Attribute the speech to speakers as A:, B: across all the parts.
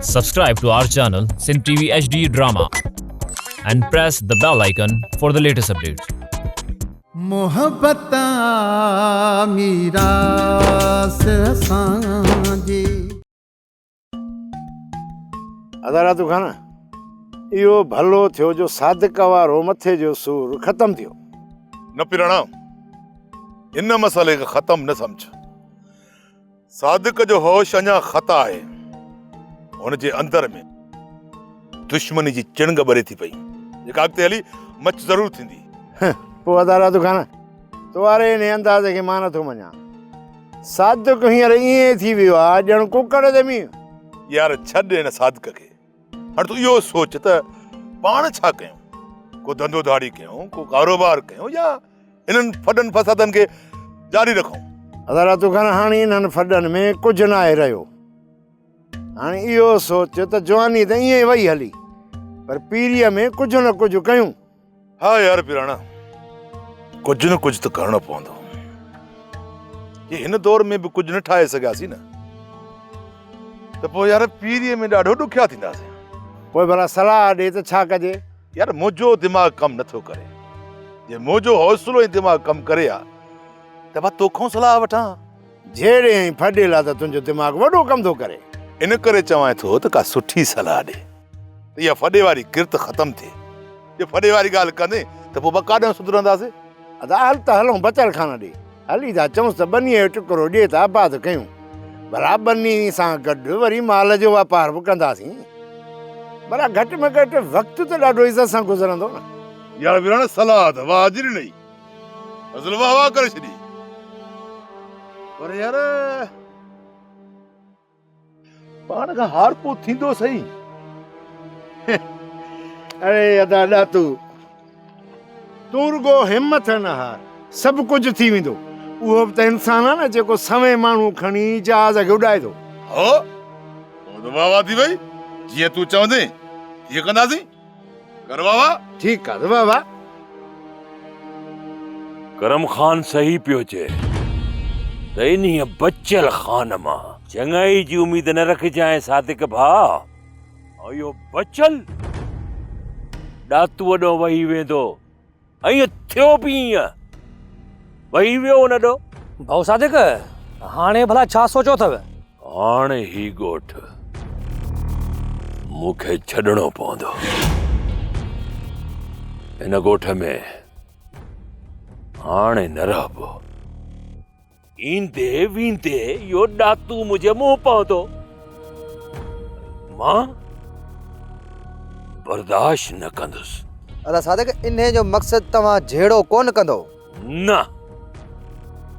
A: Subscribe to our channel Sindh TV HD Drama and press the bell icon for the latest updates.
B: محبت آ ميراث اسان جي.
C: ادا راتو خان اهو ڀلو ٿيو جو صادق وارو مٿي جو سور ختم ٿيو.
D: نه پراڻا ان مسئلي کي ختم نه سمجهه. صادق جو هوش اڃا خطا آهي. هن جي اندر ۾ دشمني جي چڻنگ ٻري ٿي پئي، جيڪا اڳتي هلي مچ ضرور ٿيندي.
C: پوء ادا راتو خان، تو واري انهي انداز کي مان نٿو مڃان. صادق هينئر ائين ٿي ويو آهي ڄڻ ڪڪڙ تي مينهن.
D: يار ڇڏ هن صادق کي. هاڻ تون اهو سوچ ته پاڻ ڇا ڪيون؟ ڪو ڌنڌو ڌاڙي ڪيون، ڪو ڪاروبار ڪيون يا انهن ڦڏن فسادن کي جاري رکون.
C: ادا راتو خان هاڻي انهن ڦڏن ۾ ڪجهه ناهي رهيو. هاڻي اهو سوچ ته جواني ته ائين ئي وئي هلي پر پيريء ۾ ڪجهه نه ڪجهه ڪيون.
D: ها يار پيراڻا ڪجهه نه ڪجهه ته ڪرڻو پوندو. جي هن دور ۾ به ڪجهه نه ٺاهي سگهياسين نه ته پوء يار پيريء ۾ ڏاڍو ڏکيا ٿينداسين.
C: پوء ڀلا صلاح ڏي ته ڇا ڪجي؟
D: يار منهنجو دماغ ڪم نٿو ڪري. جي منهنجو حوصلو ۽ دماغ ڪم ڪري ها ته مان توکان صلاح وٺان ها.
C: جهيڙي ۽ ڦڏي لاء ته تنهنجو دماغ وڏو ڪم ٿو ڪري.
D: ان ڪري چوانء ٿو ته ڪا سٺي صلاح ڏي ته اها ڦڏي واري ڪرت ختم ٿئي. جي ڦڏي واري ڳالهه ڪندين ته پوء ٻه ڪاڏانهن سڌرنداسين.
C: ادا هل ته هلون بچل خان ڏي. هلي ٿا چئونس ته ٻنيء جو ٽڪرو ڏي ته آباد ڪيون. ڀلا ٻني سان گڏ وري مال جو واپار به ڪنداسين. ڀلا گهٽ ۾ گهٽ وقت ته ڏاڍو عزت سان گذرندو نه.
D: يار ويراڻا صلاح ته واهه جي ڏنئي. فضل واهه واهه ڪري ڇڏي. پر يار پاڻ کان هارپو ٿيندو سهي.
C: اڙي ادا ڏاتو تون رڳو همٿ نه هار سڀ ڪجهه ٿي ويندو. اهو به ته انسان آهي نه جيڪو سوين ماڻهو کڻي جهاز کي اڏائي ٿو.
D: هو پوء ته واهه واهه ٿي وئي. جيئن تون چوندين تيئن ڪنداسين. ڪر واهه واهه.
C: ٺيڪ آهي ته واهه واهه.
E: ڪرم خان صحيح پيو چئي ته انهيء بچيل خان مان چڱائي جي اميد نه رکجانء صادق ڀاء. اهو بچل ڏاتوء ڏانهن وهي ويندو. ائين ٿيو به ائين. وهي ويو ان ڏانهن.
F: ڀائو صادق، هاڻي ڀلا ڇا سوچيو اٿو؟
E: هاڻي هي ڳوٺ مون کي ڇڏڻو پوندو. هن ڳوٺ ۾ هاڻي نه رهبو. ايندي ويندي اهو ڏاتو منهنجي منهن پوندو. مان برداشت نه ڪندس.
G: ادا صادق انهي جو مقصد توهان جهيڙو ڪونه ڪندو.
E: نه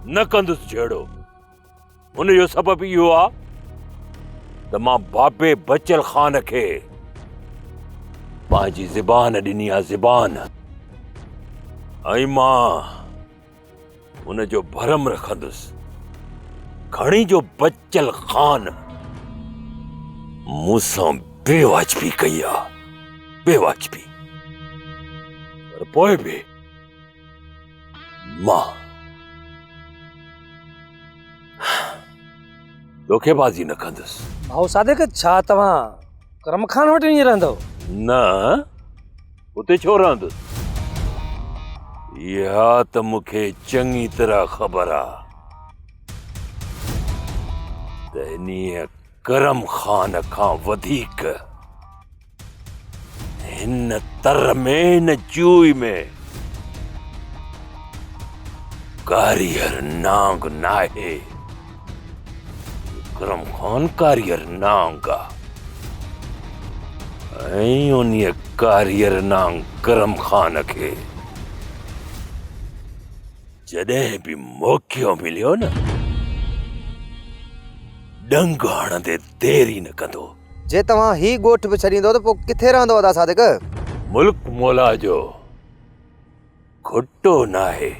E: نه ڪندس جهيڙو. ان جو سبب اهو آ ته مان بابي بچل خان کي پنهنجي زبان ڏني آ زبان ۽ مان ان جو ڀرم رکندس. گهڻي جو بچل خان مون سان بي واجبي ڪئي آ، بي واجبي. پر پوء به مان دوکيبازي نه ڪندس.
F: ڀائو صادق، ڇا توهان ڪرم خان وٽ وڃي رهندؤ؟
E: نه، اتي ڇو رهندس؟ اها ته مون کي چڱي طرح خبر آ ته انهيء ڪرم خان کان وڌيڪ هن تر ۾ هن جوئي ۾ ڪاريهر نانگ ناهي. ڪرم خان ڪاريهر نانگ آ ۽ انهيء ڪاريهر نانگ ڪرم خان کي جڏهن به موقعو مليو نه ڏنگ هڻندي دير ئي نه ڪندو.
G: جي توهان هي ڳوٺ به ڇڏيندو ته پوء ڪٿي رهندو ادا صادق؟
E: ملڪ مولا جو گهٽو ناهي،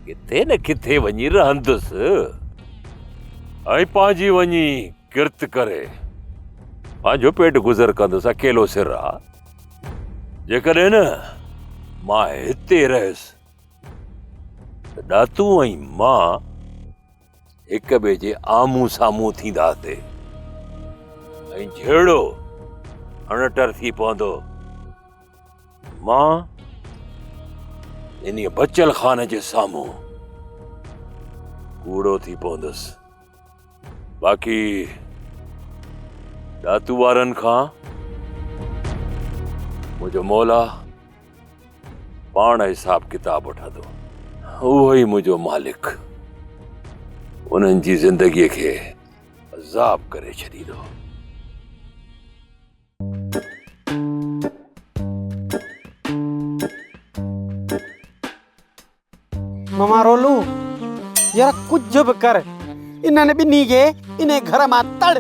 E: ڪٿي نه ڪٿي وڃي رهندس ۽ پنهنجي وڃي ڪرت ڪري پنهنجو پيٽ گذر ڪندس، اڪيلو سر آ. جيڪڏهن نه مان هتي رهيس ته ڏاتو ۽ مان هڪ ٻئي جي آمهون سامهون ٿينداسين. ۽ جهيڙو اڻٽر ٿي پوندو. مان انهيء بچل خان جي سامهون ڪوڙو ٿي پوندس. باقي ڏاتو وارن کان منهنجو مولا پاڻ حساب ڪتاب وٺندو. اهو ئي منهنجو مالڪ انهن جي زندگيء کي عذاب ڪري ڇڏيندو.
H: ماما رولو، يار ڪجهه به ڪر، انهن ٻنهي کي انهي گهر مان تڙ،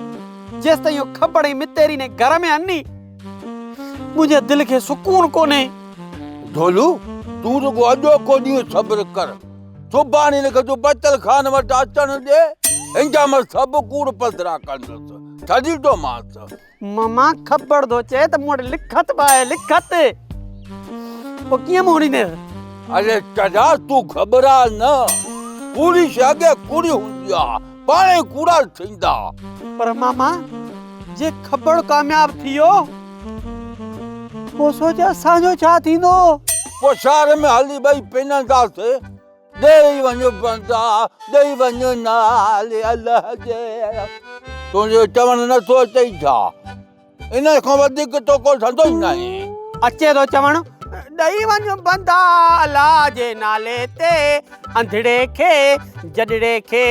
H: جيستائين اهو کٻڙ ۽ متيري انهي گهر ۾ آهن ني، منهنجي دل کي سڪون ڪونهي.
I: ڍولو، تون رڳو اڄوڪو ڏينهن صبر ڪر. سڀاڻي هن کي تون بچل خان وٽ اچڻ ڏي، هن جا مان سڀ ڪوڙ پڌرا ڪندس، ڇڏيندومانس.
H: ماما کٻڙ ٿو چئي ته مون وٽ لکت به آهي، لکت. پوء ڪيئن منهن ڏينديس؟
I: اڙي چڙا تون گهٻراء نه، ڪوڙي شيء اڳي ڪوڙي هوندي آ، پاڻ ئي ڪوڙا ٿيندا.
H: پر ماما جي کٻڙ ڪامياب ٿي ويو پوء سوچ اسان جو ڇا ٿيندو؟
I: پوء شهر ۾ هلي ٻئي پننداسين، ڏيئي وڃ بندا، ڏيئي وڃ نالي الله جي. تنهنجو چوڻ نه ٿو اچئي ڇا؟ ان کان وڌيڪ تو ڪو ڌنڌو ئي ناهي.
H: اچي ٿو چوڻ، ڏئي وڃ بندا الله جي نالي تي، انڌڙي کي، جڏڙي کي.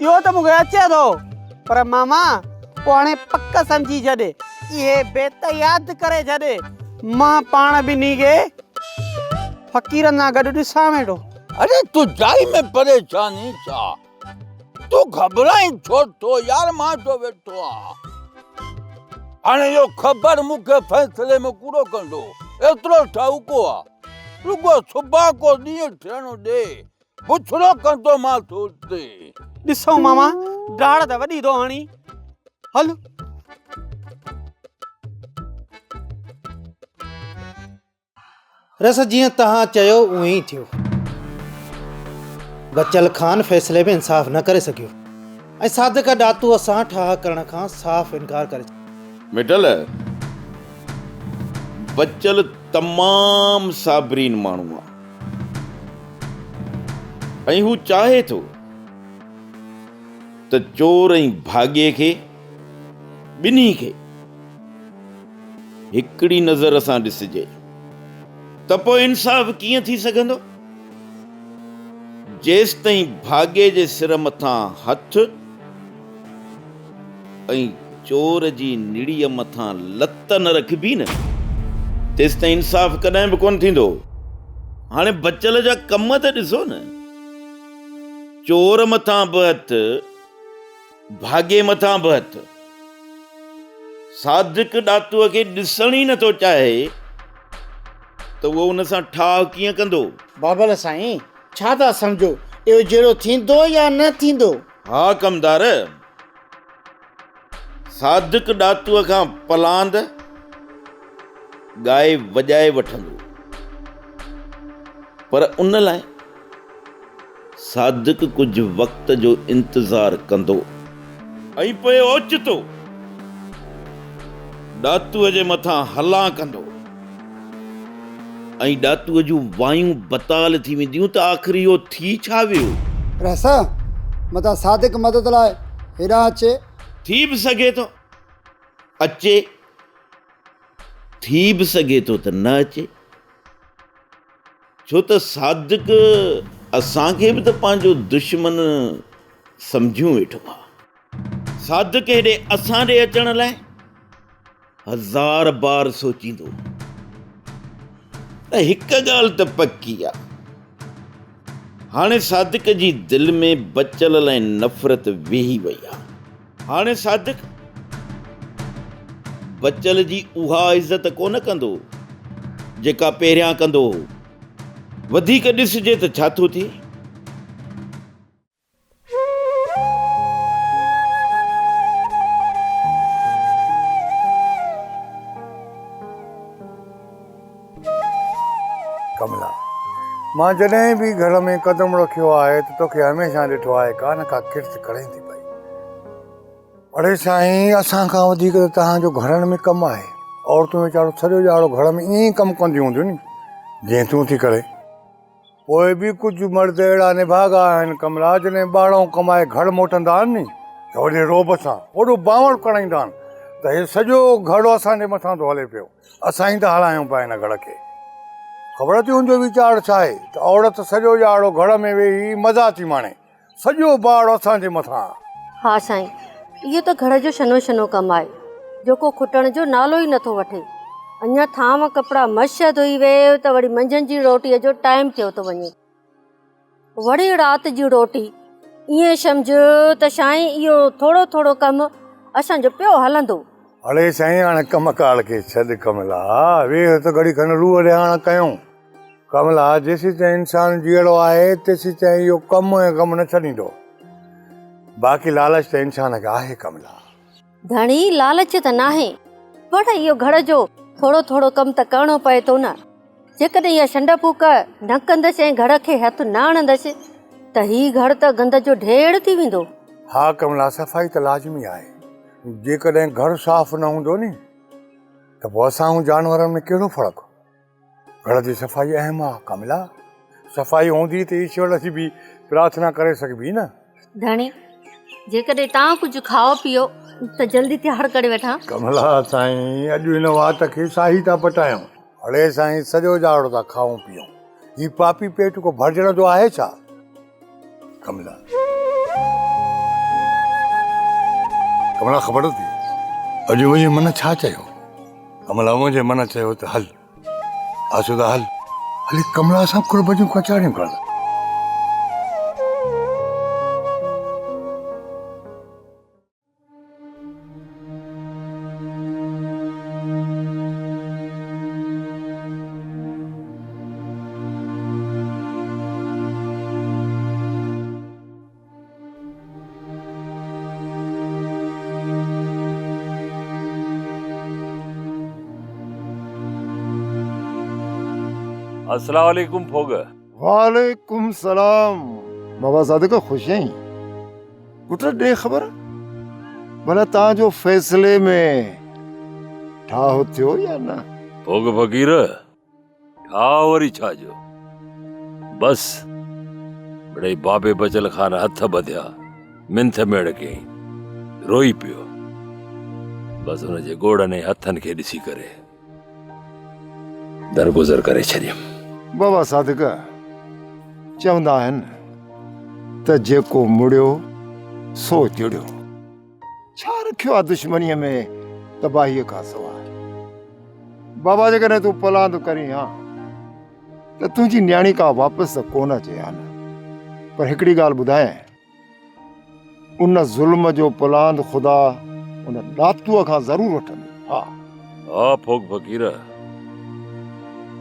H: اهو ته مون کي اچي ٿو، پر ماما پوء هاڻي پڪ سمجهي ڇڏ، اهي بيت ياد ڪري ڇڏ، مان پاڻ ٻنهي کي فقيرن سان گڏ ڏسان ويٺو.
I: اڙي تون جائي ۾ پريشان ئي ڇا؟ تون گهٻرائين ڇو ٿو يار مان جو ويٺو آهيان. هاڻي اهو خبر مون کي فيصلي ۾ ڪوڙو ڪندو ايترو ٺاهوڪو آ. رڳو صبح ڪو ڏينهن ٿيڻ ڏي بڇڙو ڪندو مان اتي.
H: ڏسو ماما ڊاڙ ته وڏي ٿو هڻي. هل.
G: رس جيئن توهان چيو اونئين ئي ٿيو. بچل خان فيصلي ۾ انصاف نه ڪري سگهيو ۽ صادق ڏاتوء سان ٺاهه ڪرڻ کان صاف انڪار ڪري ڇڏيو.
J: مٽل، بچل تمام صابرين ماڻهو آ ۽ هو چاهي ٿو ته چور ۽ ڀاڳي کي ٻنهي کي هڪڙي نظر سان ڏسجي ته پوء انصاف ڪيئن ٿي سگهندو؟ جيستائين ڀاڳي جي سر مٿان هٿ ۽ چور جي نڙيء مٿان لت نه رکبي نه، تيستائين انصاف ڪڏهن به ڪونه ٿيندو. هاڻي بچل جا ڪم ته ڏسو نه، چور مٿان به هٿ، ڀاڳي مٿان به هٿ. صادق ڏاتوء کي ڏسڻ ئي نٿو چاهي ته اهو ان سان ٺاهه ڪيئن ڪندو؟
K: بابل سائين، ڇا ٿا سمجهو، اهو جهيڙو ٿيندو يا نه ٿيندو؟
J: ها ڪمدار، صادق ڏاتوء کان پلاند ڳائي وڄائي وٺندو، پر ان لاء صادق ڪجهه وقت جو انتظار ڪندو. ۽ پوء اوچتو ڏاتوء جي مٿان هلان ڪندو ۽ ڏاتوء جون وايون بتال ٿي وينديون ته آخر اهو ٿي ڇا ويو؟
L: رهسا، متان صادق مدد لاء هيڏانهن اچي.
J: ٿي به سگهي ٿو اچي، ٿي به سگهي ٿو ته نه اچي. ڇو ته صادق اسان کي به ته پنهنجو دشمن سمجهيون ويٺو آ. صادق هيڏي اسان ڏي اچڻ لاء هزار بار سوچيندو ته هڪ ڳالهه ته پڪي آ، هاڻي صادق جي دل ۾ بچل لاء نفرت ويهي وئي آ. هاڻي صادق بچل جي اها عزت ڪونه ڪندو جيڪا پهريان ڪندو هو. وڌيڪ ڏسجي ته ڇا ٿو ٿئي.
C: ڪملا، مان جڏهن به گهر ۾ قدم رکيو آهي ته توکي هميشه ڏٺو آهي ڪا نه ڪا ڪرت ڪرين ٿي پئي.
M: اڙي سائين اسان کان وڌيڪ ته توهان جو گهرن ۾ ڪم آهي. عورتون ويچارو سڄو ڄاڙو گهر ۾ ائين ئي ڪم ڪنديون هونديون ني جيئن تون ٿي ڪرين. پوء به ڪجهه مرد اهڙا نڀاڳا آهن ڪملا جڏهن ٻاهرئون ڪمائي گهر موٽندا آهن ني ته وڏي رعب سان وڏو بانوڙ ڪڻائيندا آهن ته هي سڄو گهر اسان جي مٿان ٿو هلي پيو اسان ئي ٿا هلايون پيا هن گهر کي. خبر اٿئي هن جو ويچار ڇا آهي ته عورت سڄو ڄاڙو گهر ۾ ويهي مزا ٿي ماڻي سڄو بار اسان جي مٿان آ.
N: ها سائين، اهو ته گهر جو شنو شنو ڪم آهي، جو ڪو کٽڻ جو نالو ئي نٿو وٺي. اڃا ٿانو ڪپڙا مش ڌوئي ويهه ته وري منجهند جي روٽيء جو ٽائيم ٿيو ٿو وڃي. وري رات جي روٽي. ائين سمجهه ته سائين اهو ٿورو ٿورو ڪم اسان جو پيو هلندو.
M: اڙي سائين هاڻي ڪم ڪار کي ڇڏ ڪملا، ويهه ته گهڙي کن روح رهاڻ ڪيون. ڪملا، جيسيتائين انسان جيئرو آهي، تيسيتائين اهو ڪم ۽ غم نه ڇڏيندو. باقي لالچ ته انسان کي آهي ڪملا.
N: ڌڻي، لالچ ته ناهي، پر اهو گهر جو ٿورو ٿورو ڪم ته ڪرڻو پئي ٿو نه. جيڪڏهن اها ڇنڊ ڦوڪ نه ڪندس ۽ گهر کي هٿ نه هڻندس ته هي گهر ته گند جو ڍير ٿي ويندو.
M: ها ڪملا، صفائي ته لازمي آهي. جيڪڏهن گهر صاف نه هوندو ني ته پوء اسان ۽ جانورن ۾ ڪهڙو فرق؟ گهر جي صفائي اهم آ ڪاملا. صفائي هوندي ته ايشور جي به پرارٿنا ڪري سگهبي نه.
N: ڌڻي، جيڪڏهن توهان ڪجهه کائو پيئو ته جلدي تيار ڪري وٺان.
M: ڪملا، سائين اڄ هن وات کي ساهي ٿا پٽايون. اڙي سائين سڄو ڄاڙو ٿا کائون پيئون. هي پاپي پيٽ ڪو ڀرجڻ جو آهي ڇا؟ ڪملا ڪملا خبر اٿئي اڄ منهنجي من ڇا چيو؟ ڪملا منهنجي من چيو ته هل آسودا هل هلي ڪملا سان قرب جون ڪچهريون ڪر.
E: السلام عليڪم ڦوڳ.
O: وعليڪم السلام بابا صادق خوش آهين پٽ ڏي خبر ڀلا تان جو فيصلي ۾ ٺاهه ٿيو يا نه؟
E: ڦوڳ فقير ٺاهه وري ڇا جو بس مڙئي بابي بچل خان هٿ ٻڌيا منٿ ميڙ ڪيائين روئي پيو بس ان جي ڳوڙهن ۽ هٿن کي ڏسي ڪري درگذر ڪري ڇڏيم.
O: بابا صادق چوندا آهن ته جيڪو مڙيو سو جڙيو. ڇا رکيو آ دشمنيء ۾ تباهيء کان سواء. بابا جيڪڏهن تون پلاند ڪرين ها ته تنهنجي نياڻي ڪا واپس ته ڪونه اچي ها نه. پر هڪڙي ڳالهه ٻڌايانء. ان ظلم جو پلاند خدا ان ڏاتوء کان ضرور وٺندو. ها.
E: ها ڦوڳ فقير،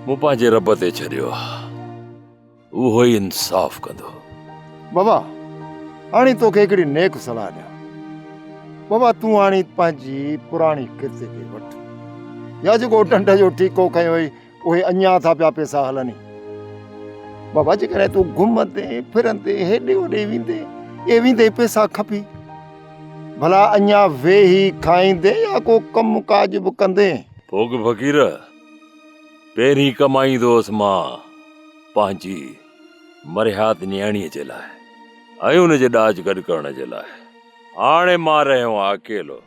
E: مون پنهنجي رب تي ڇڏيو آ، اهو ئي انصاف ڪندو.
O: بابا، هاڻي توکي هڪڙي نيڪ صلاح ڏيان. بابا، تون هاڻي پنهنجي پراڻي ڪرتي کي وٺ. يا جيڪو ڍنڍ جو ٺيڪو کنيو هئي، اهي اڃا ٿا پيا پئسا هلن ئي. بابا جيڪڏهن تون گهمندين ڦرندين هيڏي هوڏي ويندين اهي ويندي پئسا کپي. ڀلا اڃا ويهي کائيندين يا ڪو ڪم ڪاڄ به ڪندين؟
E: ڦوڳ فقير، پهرين ڪمائيندو هوس مان پنهنجي مرحيات نياڻيء جي لاء ۽ ان جي ڏاج گڏ ڪرڻ جي لاء. هاڻي مان رهيو آهيان اڪيلو.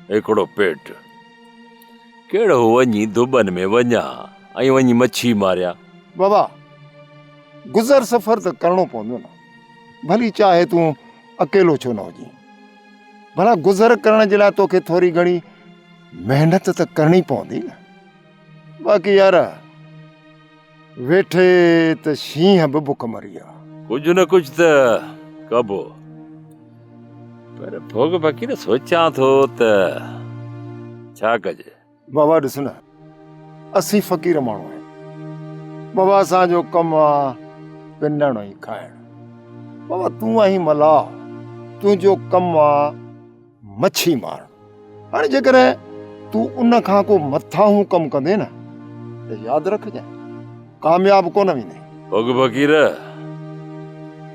E: هڪڙو پيٽ. ڪهڙو وڃي ڌٻن ۾ وڃان ۽ وڃي مڇي ماريان.
O: بابا، گذر سفر ته ڪرڻو پوندو نه. ڀلي چاهي تون اڪيلو ڇو نه هجين. ڀلا گذر ڪرڻ جي لاء توکي ٿوري گهڻي محنت ته ڪرڻي پوندي نه. باقي يار، ويٺي ته شينهن به بک مري آ.
E: ڪجهه نه ڪجهه ته ڪبو. پر ڀوڳ فقير سوچيان ٿو ته ڇا ڪجي.
O: بابا ڏس نه اسين فقير ماڻهو آهيون. بابا اسان جو ڪم آ پنڻ ۽ کائڻ. بابا تون آهين ملاح تنهنجو ڪم آ مڇي مارڻ. هاڻي جيڪڏهن تون ان کان ڪو مٿاهون ڪم ڪندين نه ته ياد رکجانء ڪامياب ڪونه ويندين.
E: ڀوڳ فقير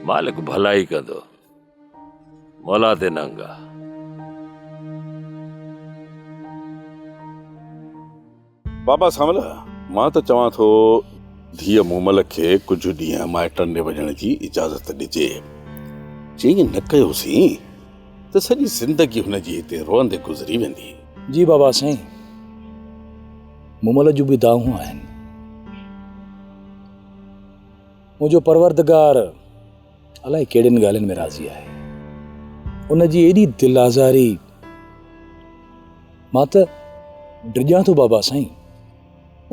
E: مالڪ ڀلائي ڪندو. مولا تي ننگ آ.
D: بابا سانول، مان ته چوان ٿو ڌيء مومل کي ڪجهه ڏينهن مائٽن ڏي وڃڻ جي اجازت ڏجي. جي ائين نه ڪيوسين ته سڄي زندگي هن جي هتي روئندي گذري ويندي.
F: جي بابا سائين، مومل جون به دانهون آهن. منهنجو پروردگار الائي ڪهڙين ڳالهين ۾ راضي آهي. ان جي ايڏي دل آزاري مان ته ڊڄان ٿو بابا سائين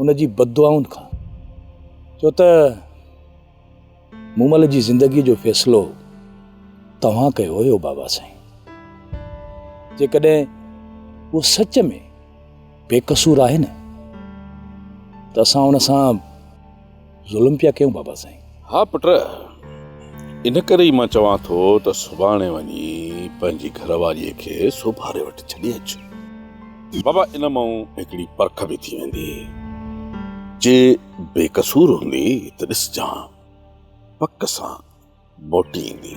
F: ان جي بددعائن کان ڇو ته مومل جي زندگي جو فيصلو توهان ڪيو هيو بابا سائين جيڪڏهن هو سچ ۾ بيقصور آهي نه ته اسان ان سان ظلم پيا ڪيون بابا سائين.
D: ها پٽ ان ڪري ئي مان چوان ٿو ته سڀاڻي وڃي پنهنجي گهر واريء کي سوڀاري وٽ ڇڏي اچ. بابا ان مان هڪڙي پرک به ٿي ويندي. جي بي قصور هوندي ته ڏسجان پڪ سان موٽي ايندي.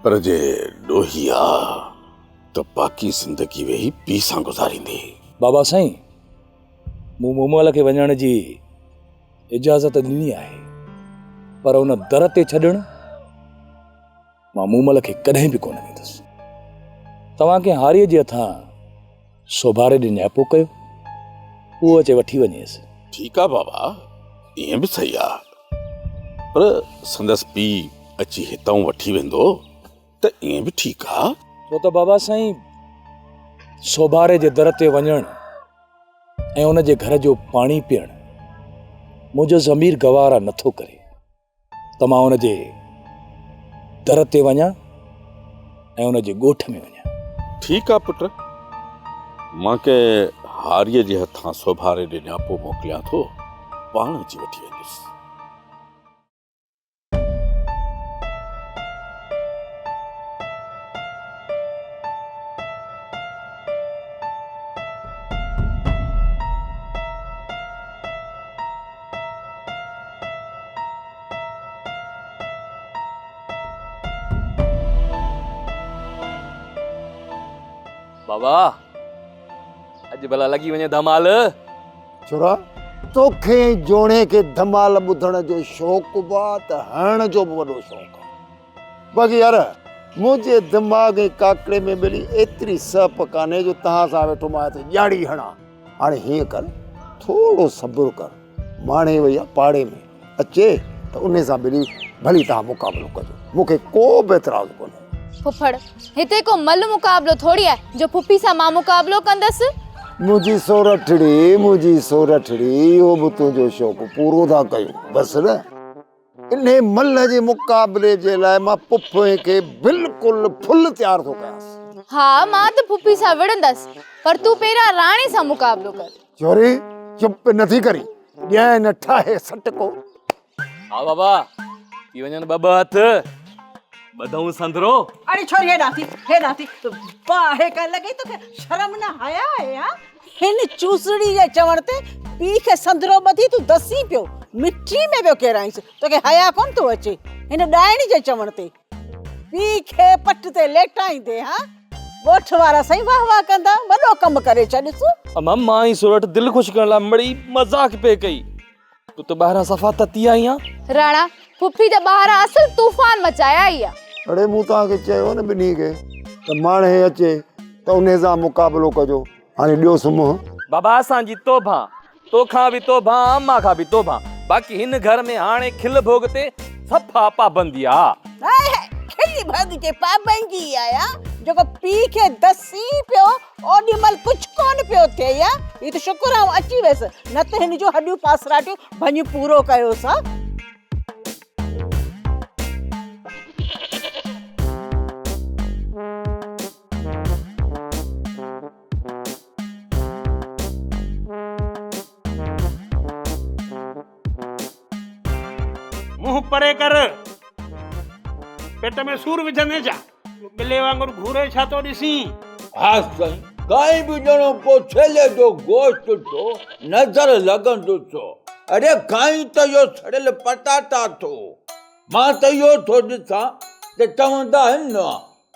D: پر جي ڏوهي آ ته باقي زندگي ويهي پيء سان گذاريندي.
F: بابا سائين مون مومل کي وڃڻ جي اجازت ڏني آهي پر ان در تي ڇڏڻ مان مومل کي ڪڏهن به ڪونه ڏيندس. توهان ڪنهن هاريء جي هٿان سوڀاري ڏي نياپو ڪيو، اهو اچي وٺي وڃيس.
D: ٺيڪ آ بابا، ائين به صحيح آ، پر سندس پيء اچي هتئون وٺي ويندو ته ائين به ٺيڪ آ.
F: ڇو ته بابا سائين سوڀاري جي در تي وڃڻ ۽ ان جي گهر جو پاڻي پيئڻ منهنجو ضمير گوارا نٿو ڪري ته مان ان جي در تي وڃان ۽ ان جي ڳوٺ ۾ وڃان.
D: ٺيڪ آ پٽ، مان ڪنهن هاريء جي هٿان سوڀاري ڏي نياپو موڪليان ٿو، پاڻ اچي وٺي ويندس.
P: بابا اڄ ڀلا لڳي وڃي ڌمال.
M: ڇورا توکي ۽ جوڻي کي ڌمال ٻڌڻ جو شوق به آ ته هڻڻ جو به وڏو شوق آ. باقي يار منهنجي دماغ ۽ ڪاڪڙي ۾ ٻيلي ايتري سهپ ڪانهي جو توهان سان ويٺو مان هتي ڄاڙي هڻان. هاڻي هيئن ڪر ٿورو صبر ڪر ماڻي وئي آ پاڙي ۾ اچي ته انهي سان ملي ڀلي توهان مقابلو ڪجو مون کي ڪو به اعتراض ڪونهي.
Q: ڦڦڙ، هتي ڪو ملهه مقابلو ٿوري آهي جو ڦڦي سان مان مقابلو ڪندس.
M: منهنجي سورٺڙي، منهنجي سورٺڙي، اهو به تنهنجو شوق پورو ٿا ڪيون، بس نه؟ انهي ملهه جي مقابلي جي لاء مان پڦي کي بلڪل فل تيار ٿو ڪيانس.
Q: ها، مان ته ڦڦي سان وڙهندس، پر تون پهريان راڻي سان مقابلو ڪر.
M: چوري، چپ نٿي ڪرين، ڏيانء نه ٺاهي سٽڪو.
P: ها بابا، ٿي وڃن ٻه ٻه هٿ، ٻڌئون سندرو.
R: اڙي ڇوري هيڏانهن ٿي، هيڏانهن ٿي، باهه ڪانه لڳئي توکي، شرم نه حيا آهي ها؟ هن چوسڙي جي چوڻ تي پيء کي سندرو ٻڌي تون دسين پيو، مٽي ۾ پيو ڪيرائينس، توکي حيا ڪونه ٿو اچي؟ هن ڏائڻي جي چوڻ تي پيء کي پٽ تي ليٽائيندين ها؟ ڳوٺ وارا سائين واهه واهه ڪندا، وڏو ڪم ڪري ڇڏيس.
P: امان مان ۽ سورٺ دل خوش ڪرڻ لاء مڙئي مذاق پئي ڪئي. تون ته ٻاهران صفا تتي آئي آن.
Q: راڻا، ڦڦي ته ٻاهران اصل طوفان مچائي آئي آ.
M: اڙي مون توهان کي چيو نه ٻنهي کي ته ماڻهي اچي ته انهي سان مقابلو ڪجو. هاڻي ڏيوس منهن.
P: بابا اسان جي توبهان، توکان به توبهان امان کان به توبهان. باقي هن گهر ۾ هاڻي کل ڀوڳ تي صفا پابندي آ.
R: هاء هاء کل ڀوڳ جي پابندي آ جيڪو پيء کي دسين پيو اوڏي مھل ڪجھ ڪونه پيو ٿئي يا ھي ته شڪر آئون اچي ويس نه ته ھن جون ھڏيون پاسراٽيون ڀڃي پورو ڪيوس ھا.
S: منهن پري ڪر، پيٽ ۾ سور وجهندين ڇا؟ ٻلي وانگر گهوري ڇا ٿو ڏسين؟
I: ها سائين، ڪائين به ڄڻو ڪو ڇيلي جو گوشت ٿو نظر لڳندس ٿو. اڙي کائين ته اهو سڙيل پٽاٽا ٿو. مان ته اهو ٿو ڏسان ته چوندا آهن نه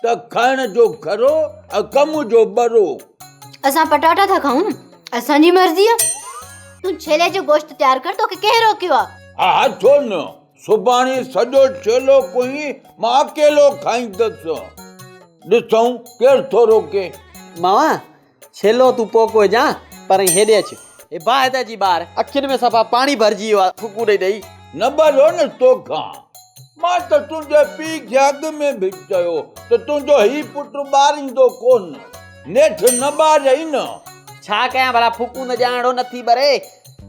I: ته کائڻ جو کرو ۽ ڪم جو ٻرو.
Q: اسان پٽاٽا ٿا کائون.
N: اسان جي مرضي آ، تون ڇيلي جو گوشت تيار ڪر، توکي ڪنهن روڪيو آ؟
I: ها ها ڇو نه، سڀاڻي سڄو ڇيلو ڪوهي مان اڪيلو کائيندس، ڏسون ڪير ٿو روڪي.
H: ماما، ڇيلو تون پوء ڪوهجان، پر هيڏي اچ. هي باهه ته اچي ٻار، اکين ۾ صفا پاڻي ڀرجي ويو آ ڦوڪون ڏئي ڏئي.
I: نه ٻريو نه توکان، مان ته تنهنجي پيء کي اڳ ۾ به چيو ته تنهنجو هي پٽ ٻاريندو ڪونه، نيٺ نه ٻاريئي نه.
H: ڇا ڪيان ڀلا ڦوڪون ته ڄاڻڙو نٿي ٻري،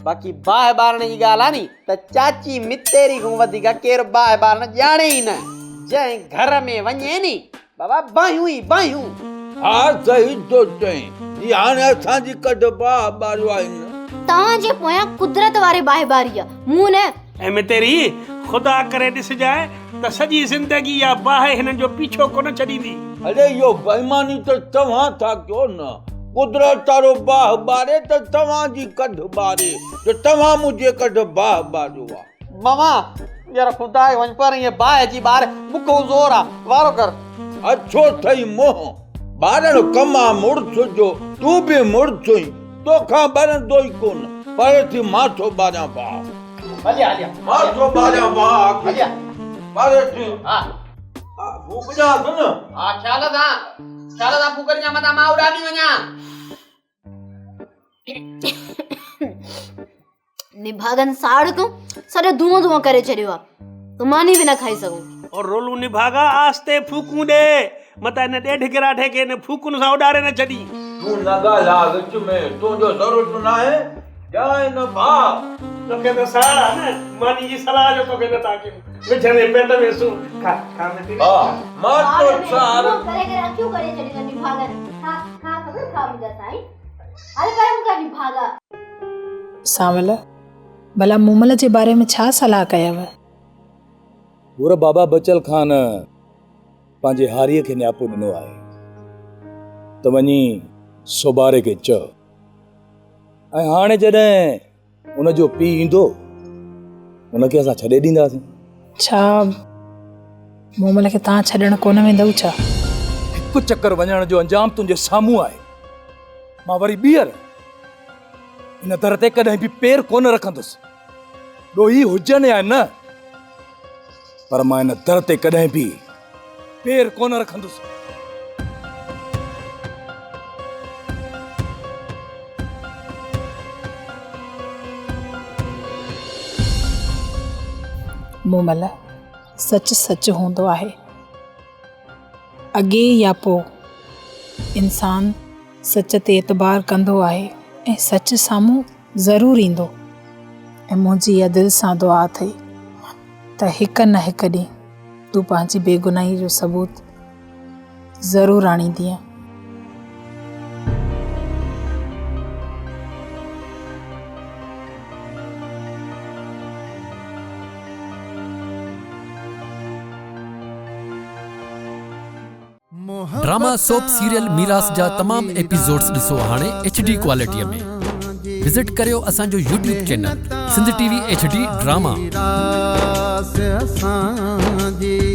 H: باقي باهه ٻارڻ جي ڳالهه آ ني ته چاچي متيري کان وڌيڪ ڪير باهه ٻارڻ ڄاڻي ئي نه، جنهن گهر ۾ وڃي ني بابا باهيون ئي باهيون.
I: ها صحيح ٿو چئين، هي هاڻي اسان جي ڪڍ باهه ٻاريو آهي نه.
N: توهان جي پويان قدرت واري باهه ٻاري آ، مون نه.
S: ۽ متيري، خدا ڪري ڏسجانء ته سڄي زندگي اها باهه هنن جو پيڇو ڪونه ڇڏيندي.
I: اڙي اهو بيماني ته توهان ٿا ڪيو نه، قدرت وارو باهه ٻاري ته توهان جي ڪڍ ٻاري، جو توهان منهنجي ڪڍ باهه ٻاريو آ.
H: ماما، يار خدا کي وڃ پر ائين باهه جي ٻار مون کان زور آ، وارو ڪر.
I: اڇو ٿئي منهن، ٻارڻ ڪم آ مڙس جو، تون به مڙس ئين، توکان ٻرندو ئي ڪونه، پر ٿي مان ٿو ٻاريان باهه.
H: هليا هليا.
I: مان ٿو ٻاريان باهه آخر.
H: هليا.
I: ٻاري ٿي.
H: ها.
I: ڦوڪ ڏيانس نه.
H: ها خيال سان، خيال سان ڦوڪ ڏجان متان مان اڏامي وڃان.
N: نڀاڳن ساڙ تون سڄو دونهون دونهون ڪري ڇڏيو آ ته ماني به نه کائي سگهون.
S: او رولو نڀاڳا آهستي ڦوڪون ڏي متان هن ڏيڍ گراٺي کي هن ڦوڪن سان اڏاري نه ڇڏين.
I: تون نه ڳالهاء وچ ۾ تنهنجو ضرورت ناهي ڏيانء نه ڀاء.
S: توکي ته ساڙ آ نه ماني جي صلاح جو توکي نه ٿا ڪيون وجهندي پيٽ ۾ سور کا کا متيري
I: ها مان تو ساڙ.
N: دونهون ڪري ڪري اکيون ڪڍي ڇڏيون اٿن نڀاڳن کا کا خبر کا منهنجا سائين هل ڪرم ڪر نڀاڳا.
T: سانول، ڀلا مومل جي باري ۾ ڇا صلاح ڪيو؟
F: پور بابا بچل خان پنهنجي هاريء کي نياپو ڏنو آهي ته وڃي سوڀاري کي چئه ۽ هاڻي جڏهن ان جو پيء ايندو ان کي اسان ڇڏي ڏينداسين.
T: ڇا مومل کي توهان ڇڏڻ ڪونه ويندؤ ڇا؟
F: هڪ چڪر وڃڻ جو انجام تنهنجي سامهون آهي. مان وري ٻيهر ان در تي ڪڏهن به پير ڪونه رکندس. ڏوهي هجن يا نه پر مان ان در تي ڪڏهن به پير ڪونه رکندس.
T: مومل، سچ سچ هوندو آهي. اڳي يا پوء انسان سچ تي اعتبار ڪندو آهي ۽ سچ سامهون ضرور ايندو ۽ منهنجي اها دل سان دعا اٿئي ته هڪ نه هڪ ڏينهن تون پنهنجي بيگناهي جو ثبوت ضرور آڻيندينء.
U: ڊراما سوپ سيريل ميراث جا تمام ايپيسوڊز ڏسو هاڻي ايڇ ڊي ڪوالٽي ۾ وزٽ ڪريو اسان جو YouTube channel Sindh T V H D drama.
B: ميراث اسان جي.